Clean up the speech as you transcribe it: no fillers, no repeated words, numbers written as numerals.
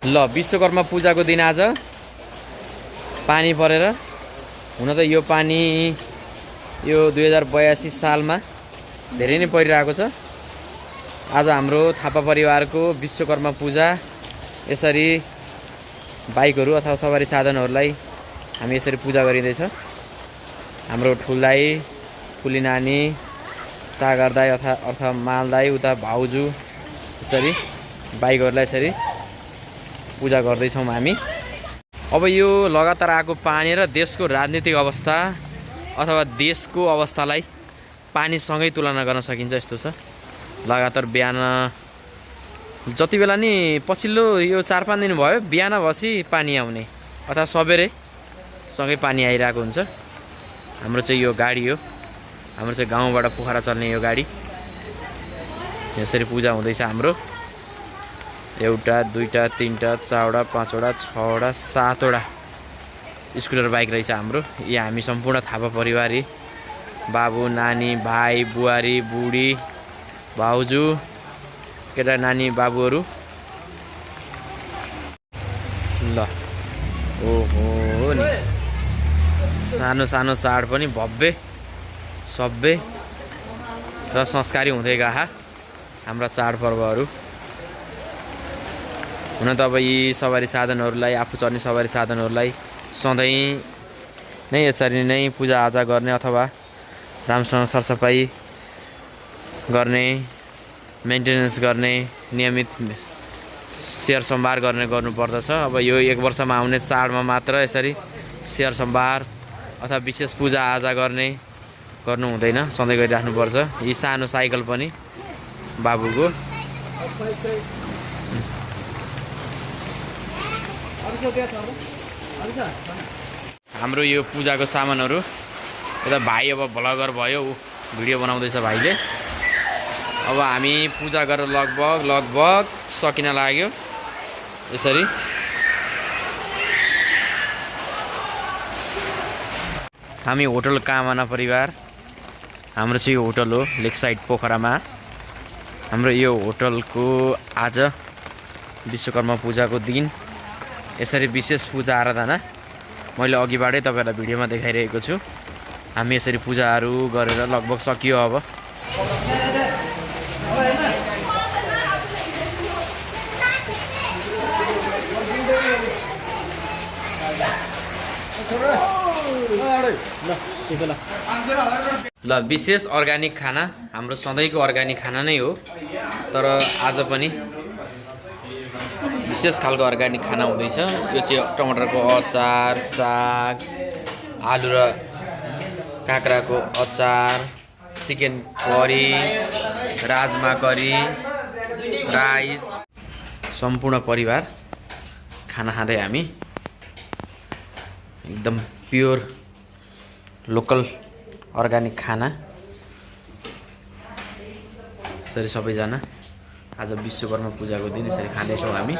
ल विश्वकर्मा पूजाको दिन आज पानी परेर हुन त यो पानी यो 2082 सालमा धेरै नै परिरहेको छ। आज हाम्रो थापा परिवारको विश्वकर्मा पूजा यसरी बाइकहरू अथवा सवारी साधनहरूलाई हामी यसरी पूजा गरिँदैछ। हाम्रो ठुलदाई ठुली नानी सागर दाई अथवा माल दाई उता भाउजू यसरी बाइकहरूलाई यसरी पूजा गर्दैछौँ हामी। अब यो लगातार आएको पानी र देशको राजनीतिक अवस्था अथवा देशको अवस्थालाई पानीसँगै तुलना गर्न सकिन्छ। यस्तो छ लगातार बिहान जति बेला नि पछिल्लो यो 4-5 दिन भयो बिहान भसी पानी आउने अथवा सबेरै सँगै पानी आइरहेको हुन्छ। हाम्रो चाहिँ यो गाडी हो, हाम्रो चाहिँ गाउँबाट पोखरा चल्ने यो गाडी। यसरी पूजा हुँदैछ हाम्रो। एउटा दुईटा तीनटा चारवटा पाँचवटा छवटा सातवटा स्कुटर बाइक रहेछ हाम्रो। यहाँ हामी सम्पूर्ण थापा परिवारी बाबु नानी भाइ बुहारी बुढी भाउजू केटा नानी बाबुहरू। ल ओहो नि सानो सानो चाड पनि भव्य सभ्य र संस्कारी हुँदै गए हाम्रा चाडपर्वहरू। हुन त अब यी सवारी साधनहरूलाई आफू चढ्ने सवारी साधनहरूलाई सधैँ नै यसरी नै पूजाआजा गर्ने अथवा राम्रोसँग सरसफाइ गर्ने मेन्टेनेन्स गर्ने नियमित स्याहार सम्भार गर्नुपर्दछ। अब यो 1 वर्षमा आउने चाडमा मात्र यसरी स्याहार सम्भार अथवा विशेष पूजाआजा गर्नु हुँदैन, सधैँ गरिराख्नुपर्छ। यी सानो साइकल पनि बाबुको। हाम्रो यो पूजाको सामानहरू यता भाइ अब भ्लगर भयो, भिडियो बनाउँदैछ भाइले। अब हामी पूजा गरेर लगभग सकिन लाग्यो। यसरी हामी होटल कामना परिवार, हाम्रो चाहिँ यो होटल हो लेक साइड पोखरामा। हाम्रो यो होटलको आज विश्वकर्मा पूजाको दिन यसरी विशेष पूजा आराधना मैले अघिबाटै तपाईँहरूलाई भिडियोमा देखाइरहेको छु। हामी यसरी पूजाहरू गरेर लगभग सकियो। अब ल विशेष अर्ग्यानिक खाना हाम्रो सधैँको अर्ग्यानिक खाना नै हो, तर आज पनि विशेष खालको अर्ग्यानिक खाना हुँदैछ। यो चाहिँ टमाटरको अचार, साग, आलु र काँक्राको अचार, चिकन करी, राजमा करी, राइस, सम्पूर्ण परिवार खाना खाँदै हामी एकदम प्योर लोकल अर्ग्यानिक खाना यसरी सबैजना आज विश्वकर्मा पूजाको दिन यसरी खाँदैछौँ हामी।